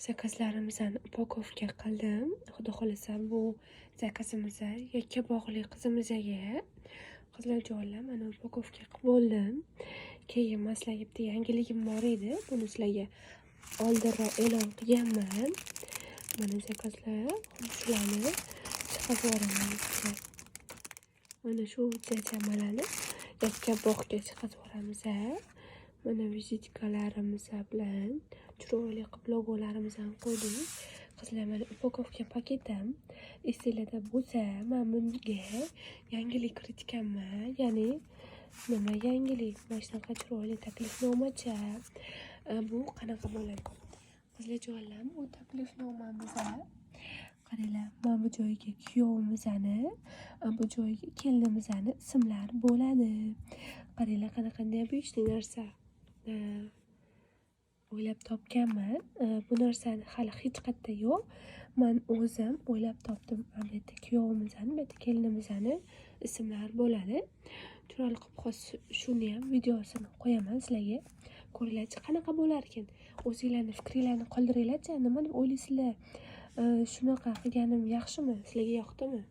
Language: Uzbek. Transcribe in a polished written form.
Zakazlarimizni упаковка qildim. Xudo xohlasa, bu zakazimiz Yakkabog'li qizimizga. Qizlarjonlar, mana упаковка qilib bo'ldim. Keyin man sizlarga bitta yangiligim bor edi. Buni sizlarga oldinroq e'lon qilganman. Mana zakazlar, shularni chiqarib yuboraman. Mana shu jajamalarni Yakkabog'ga chiqarib yuboramiz. Mana vizitkalarimiz bilan chiroyli qilib logolarimizni ham qo'ydik. Qizlar, mana упаковка paketim. Esinglarda bo'lsa, man bunga yangilik kiritganman. Ya'ni nima yangilik? Mana shunaqa chiroyli taklifnomacha. Bu qanaqa bo'ladi? Qizlarjonlar, bu taklifnomamiz. Qaranglar, mana bu joyiga kuyovimizni, bu joyiga kelinimizni ismlari bo'ladi. Qaranglar, qanaqa необычный narsa o'ylab topganman. Bu narsani hali hech qayerda yo'q. Man o'zim o'ylab topdim. Bu yerda kuyovimizni, bu yerda kelinimizni ismlari bo'ladi. Chiroyli qilib hozir shuni ham videosini qo'yaman sizlarga. Ko'ringlarchi, qanaqa bo'larkan? O'zinglarni fikringlarni qoldiringlarchi, nima deb o'ylaysizlar? Shunaqa qilganim yaxshimi? Sizlarga yoqdimi?